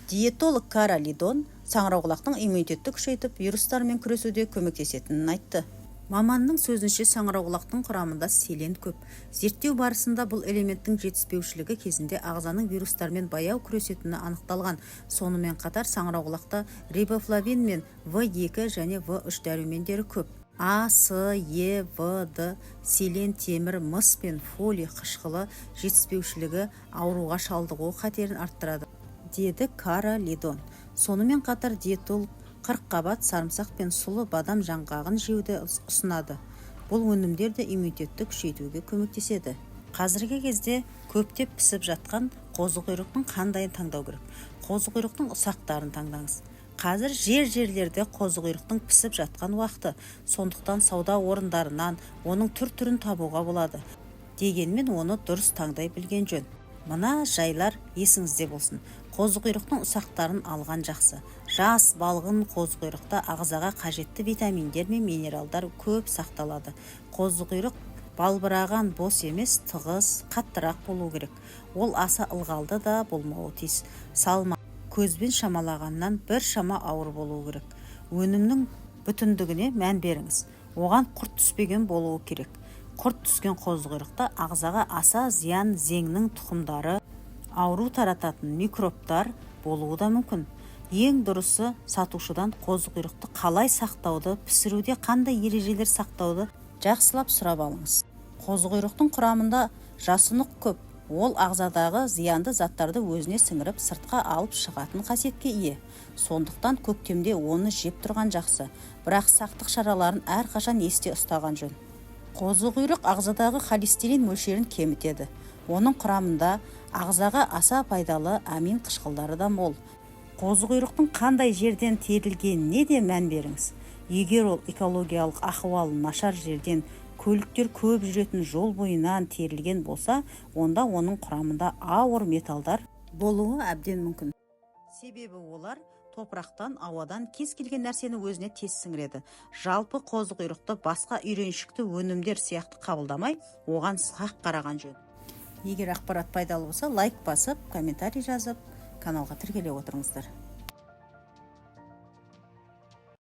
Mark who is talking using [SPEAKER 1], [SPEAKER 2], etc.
[SPEAKER 1] Диетолог Кара Лидон саңырауқұлақтың иммунитетті күшейтіп, вирустармен күресуде көмектесетінін айтты. Маманның сөзінше, саңырауқұлақтың құрамында селен көп. Зерттеу барысында бұл элементтің жетіспеушілігі кезінде ағзаның вирустармен баяу күресетіні анықталған. Сонымен қатар саңырауқұлақта рибофлавин мен В2 және В3 дәрумендері көп. А, С, Е, В, Д, селен, темір, мыс пен фолий қышқылы жетіспеушілігі ауруға шалдығу қатерін арттырады, деді Кара Лидон. Сонымен қатар диетолог қырыққабат сарымсақ пен сұлы бадам жаңғағын жеуді ұсынады. Бұл өнімдер де иммунитетті күшейтуге көмектеседі. Қазіргі кезде көптеп пісіп жатқан қозықұйрықтың қандайын таңдау керек? Қозықұйрықтың ұсақтарын таңдаңыз. Қазір жер-жерлерде қозықұйрықтың пісіп жатқан уақыты, сондықтан сауда орындарынан оның түр-түрін табуға болады. Дегенмен оны дұрыс таңдай білген жөн. Мына жайлар есіңізде болсын. Қозықұйрықтың ұсақтарын алған жақсы. Жас, балғын қозықұйрықта ағзаға қажетті витаминдер мен минералдар көп сақталады. Қозықұйрық балбыраған бос емес, тығыз, қаттырақ болу керек. Ол аса ылғалды да болмауы тиіс. Салмағы көзбен шамалағаннан біршама ауыр болуы керек. Өнімнің бүтіндігіне мән беріңіз. Оған құрт түспеген болуы керек. Құрт түскен қозықұйрықта ағзаға аса зиян зеңнің тұқымдары, ауру тарататын микробтар болуы да мүмкін. Ең дұрысы, сатушыдан қозықұйрықты қалай сақтауды, пісіруде қандай ережелер сақтауды жақсылап сұрап алыңыз. Қозықұйрықтың құрамында жасұнық көп. Ол ағзадағы зиянды заттарды өзіне сіңіріп, сыртқа алып шығатын қасиетке ие. Сондықтан көктемде оны жеп тұрған жақсы, бірақ сақтық шараларын әрқашан есте ұстаған жөн. Қозықұйрық ағзадағы холестерин мөлшерін кемітеді. Оның құрамында ағзаға аса пайдалы амин қышқылдары да мол. Қозықұйрықтың қандай жерден терілгеніне де мән беріңіз. Егер ол экологиялық ахуалы нашар жерден, көліктер көп жүретін жол бойынан терілген болса, онда оның құрамында ауыр металдар болуы әбден мүмкін. Себебі олар топырақтан, ауадан кез келген нәрсені өзіне тез сіңіреді. Жалпы қозықұйрықты басқа үйреншікті өнімдер сияқты қабылдамай, оған сақ қараған жөн. Егер ақпарат пайдалы болса, лайк басып, комментарий жазып, каналға тіркеле отырыңыздар.